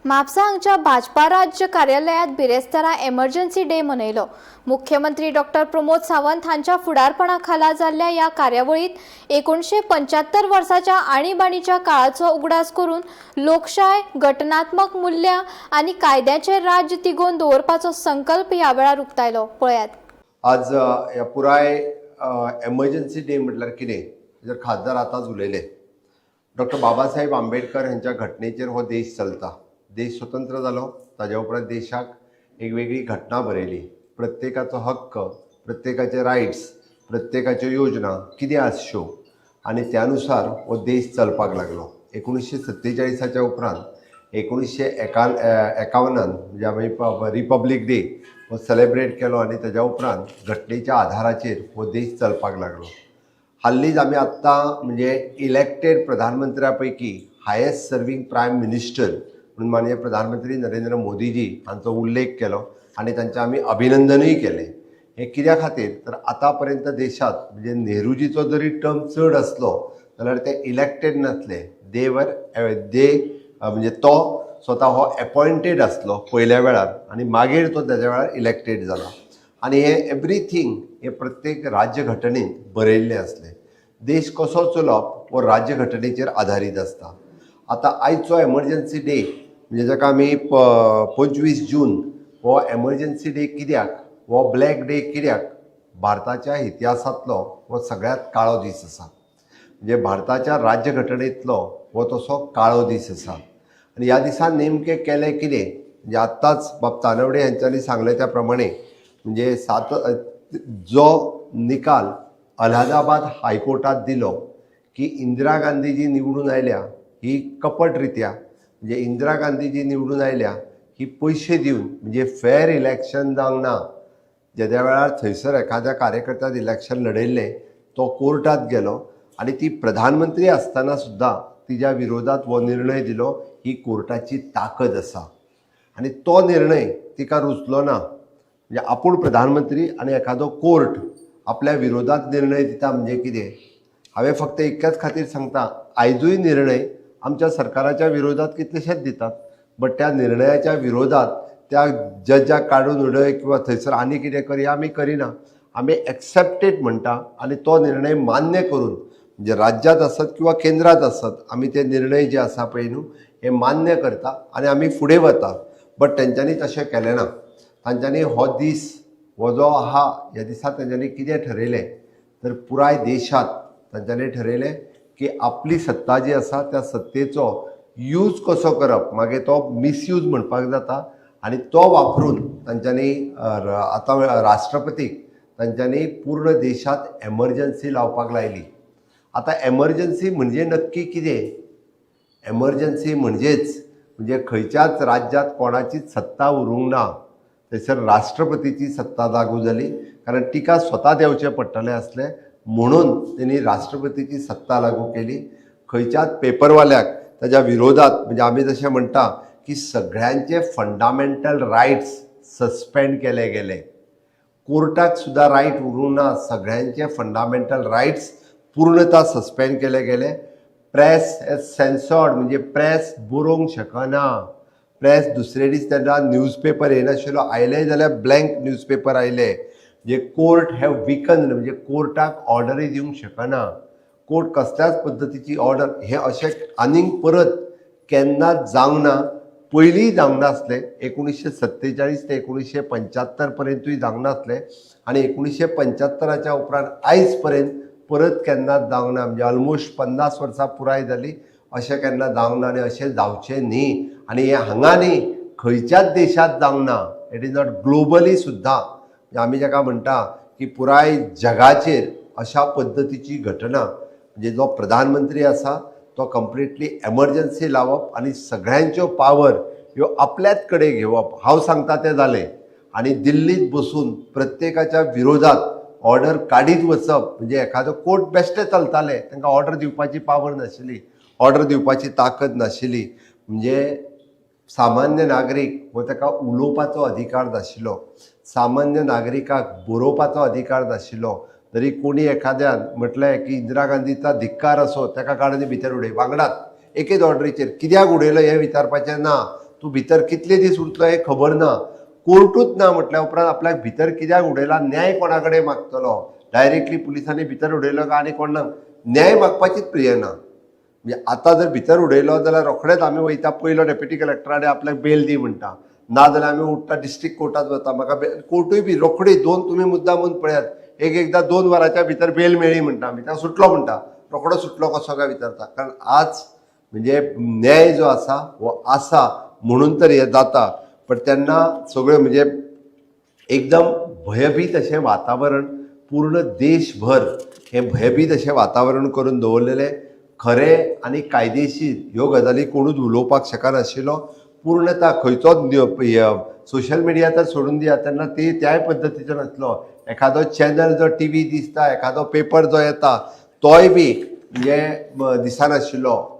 म्हापसा हांगच्या भाजपा राज्य कार्यालयात बिरेस्तारा एमर्जन्सी डे मनयलो. मुख्यमंत्री डॉक्टर प्रमोद सावंत हांच्या फुडारपणा खाला जाल्ल्या ह्या कार्यावळीत 1975 वर्साच्या आणीबाणीच्या काळाचो उगडास करून लोकशाय, घटनात्मक मुल्यां आनी कायद्याचें राज्य तिगोवन दवरपाचो संकल्प ह्या वेळार उक्तायलो. पळयात. आज ह्या पुराय एमर्जन्सी डे म्हटल्यार कितें, जर खासदार आतांच उलयले. डॉक्टर बाबासाहेब आंबेडकर हांच्या घटनेचेर हो देश चलता. देश स्वतंत्र जालो ताज्या उपरांत देशाक एक वेगळी घटना बरयली. प्रत्येकाचो हक्क, प्रत्येकाचे रायट्स, प्रत्येकाच्यो योजना कितें आसच्यो आनी त्या नुसार हो देश चलपाक लागलो. 1947च्या उपरांत 1951न म्हणजे आमी रिपब्लीक डे हो सेलेब्रेट केलो आनी तेज्या उपरांत घटनेच्या आधाराचेर हो देश चलपाक लागलो. हाल्लीच आमी आत्तां म्हणजे इलेक्टेड प्रधानमंत्र्या पैकी हायेस्ट सर्वींग प्रायम मिनिस्टर म्हणून माननीय प्रधानमंत्री नरेंद्र मोदीजी हांचो उल्लेख केलो आनी तांचें आमी अभिनंदनूय केलें. हें कित्या खातीर, तर आतां पर्यंत देशांत म्हणजे नेहरूजीचो जरी टर्म चड आसलो जाल्यार ते इलेक्टेड नासले. दे वर दे म्हणजे तो स्वता हो एपॉयंटेड आसलो पयल्या वेळार आनी मागीर तो तेज्या वेळार इलेक्टेड जाला. आनी हें एवरीथींग हें प्रत्येक राज्यघटनेंत बरयल्लें आसलें. देश कसो चलोवप हो राज्यघटनेचेर आधारीत आसता. आतां आयचो एमर्जन्सी डे म्हणजे जाका आमी 25 जून हो एमर्जन्सी डे कित्याक, हो ब्लॅक डे कित्याक? भारताच्या इतिहासांतलो हो सगळ्यांत काळो दीस आसा. म्हणजे भारताच्या राज्यघटनेंतलो हो तसो काळो दीस आसा. आनी ह्या दिसा नेमकें केलें कितें, म्हणजे आत्तांच बाब तानवडे हांच्यांनी सांगलें त्या प्रमाणे, म्हणजे सात जो निकाल अलाहाबाद हायकोर्टात दिलो की इंदिरा गांधी जी निवडून आयल्या ही कपट रित्या, म्हणजे इंदिरा गांधी जी निवडून आयल्या ही पयशे दिवन, म्हणजे फेर इलेक्शन जावंक ना. जेद्या वेळार थंयसर एखाद्या कार्यकर्त्यान इलेक्शन लढयल्लें, तो कोर्टात गेलो आनी ती प्रधानमंत्री आसतना सुद्दां तिज्या विरोधात हो निर्णय दिलो. ही कोर्टाची ताकद आसा आनी तो निर्णय तिका रुचलो ना. म्हणजे आपूण प्रधानमंत्री आनी एखादो कोर्ट आपल्या विरोधात निर्णय दिता म्हणजे कितें? हांवें फक्त इतल्याच खातीर सांगता, आयजूय निर्णय आमच्या सरकाराच्या विरोधात कितलेशेच दितात, बट त्या निर्णयाच्या विरोधात त्या जजाक काडून उडय किंवा थंयसर आनी कितें कर, हें आमी करिना. आमी एक्सेप्टेड म्हणटा आनी तो निर्णय मान्य करून, म्हणजे राज्यांत आसत किंवा केंद्रात आसत, आमी ते निर्णय जे आसा पळय न्हू, हे मान्य करता आनी आमी फुडें वता. बट तेंच्यांनी तशें केलें ना. तांच्यांनी हो दीस हो जो आहा, ह्या दिसा तेंच्यांनी कितें ठरयलें, तर पुराय देशांत तांच्यांनी ठरयलें की आपली सत्ता जी आसा त्या सत्तेचो यूज कसो करप, मागीर तो मिसयूज म्हणपाक जाता, आनी तो वापरून तांच्यांनी आतां राष्ट्रपतीक तांच्यांनी पूर्ण देशांत एमर्जन्सी लावपाक लायली. आतां एमर्जन्सी म्हणजे नक्की कितें? एमर्जन्सी म्हणजेच म्हणजे खंयच्याच राज्यांत कोणाचीच सत्ता उरूंक ना, थंयसर राष्ट्रपतीची सत्ता लागू जाली. कारण तिका स्वता देंवचें पडटलें आसलें म्हणून तेणी राष्ट्रपतीची सत्ता लागू केली. खंयच्याच पेपरवाल्याक ताज्या विरोधात, म्हणजे आमी जशें म्हणटा की सगळ्यांचे फंडामेंटल रायट्स सस्पेंड केले गेले. कोर्टाक सुद्दां रायट उरूंक ना. सगळ्यांचे फंडामेंटल रायट्स पूर्णता सस्पेंड केले गेले. प्रेस एज सेन्सॉर्ड, म्हणजे प्रेस बरोवंक शकना. प्रेस दुसरे दीस तेन्ना न्यूजपेपर येनाशिल्लो, आयले जाल्यार ब्लँक न्यूजपेपर आयले. म्हणजे कोर्ट have विकन, म्हणजे कोर्टाक ऑर्डरूय दिवंक शकना. कोर्ट कसल्याच पद्दतीची ऑर्डर, हें अशें आनीक परत केन्नाच जावंक ना. पयलींय जावंक नासलें, 1947 ते 1975 पर्यंतूय जावंक नासलें आनी 1975च्या उपरांत आयज पर्यंत परत केन्नाच जावंक ना. म्हणजे ऑलमोस्ट 50 वर्सां पुराय जाली, अशें केन्ना जावंक ना आनी अशें जावचें न्ही. आनी हें हांगा न्ही, खंयच्याच देशांत जावंक ना. It is not globally सुद्दां. म्हणजे आमी जाका म्हणटा की पुराय जगाचेर अशा पद्दतीची घटना, म्हणजे जो प्रधानमंत्री आसा तो कंप्लिटली एमर्जन्सी लावप आनी सगळ्यांच्यो पावर ह्यो आपल्याच कडेन घेवप, हांव सांगता तें जालें, आनी दिल्लीत बसून प्रत्येकाच्या विरोधात ऑर्डर काडीत वचप. म्हणजे एखादो कोर्ट बेश्टे चलताले, तांकां ऑर्डर दिवपाची पावर नाशिल्ली, ऑर्डर दिवपाची ताकद नाशिल्ली. म्हणजे सामान्य नागरीक हो ताका उलोवपाचो अधिकार नाशिल्लो, सामान्य नागरिकाक बरोवपाचो अधिकार नाशिल्लो. तरी कोणी एखाद्यान म्हटलें की इंदिरा गांधीचा धिक्कार असो, ताका काडून भितर उडय, वांगडात एकेच ऑर्डरीचेर. कित्याक उडयलो हें विचारपाचें ना. तूं भितर कितले दीस उरतलो हें खबर ना. कोर्टूच ना म्हटल्या उपरांत आपल्याक भितर कित्याक उडयला, न्याय कोणा कडेन मागतलो? डायरेक्टली पुलिसांनी भितर उडयलो काय आनी कोण ना, न्याय मागपाचीच प्रिय ना. म्हणजे आतां जर भितर उडयलो जाल्यार रोखडेच आमी वयता पयलो डेप्युटी कलेक्टरा कडेन, आपल्याक बेल दी म्हणटा. ना जाल्यार आमी उठ्ठा डिस्ट्रिक्ट कोर्टात वता, म्हाका कोर्टूय बी रोखडी दोन, तुमी मुद्दाम म्हूण पळयात, एक एकदां 2 वरांच्या भितर बेल मेळ्ळी म्हणटा आमी, ताका सुटलो म्हणटा, रोखडो सुटलो कसो काय विचारता. कारण आज म्हणजे न्याय जो आसा हो आसा म्हणून तर हें जाता. पण तेन्ना सगळें म्हणजे एकदम भयभीत अशें वातावरण, पूर्ण देशभर हें भयभीत अशें वातावरण करून दवरलेलें. खरें आनी कायदेशीर ह्यो गजाली कोणूच उलोवपाक शकनाशिल्लो. पूर्णता खंयचोच सोशल मिडिया तर सोडून दिया, तेन्ना ते त्याय पद्दतीचो नासलो. एखादो चॅनल जो टी व्ही दिसता, एखादो पेपर जो येता तोय बी म्हणजे दिसनाशिल्लो.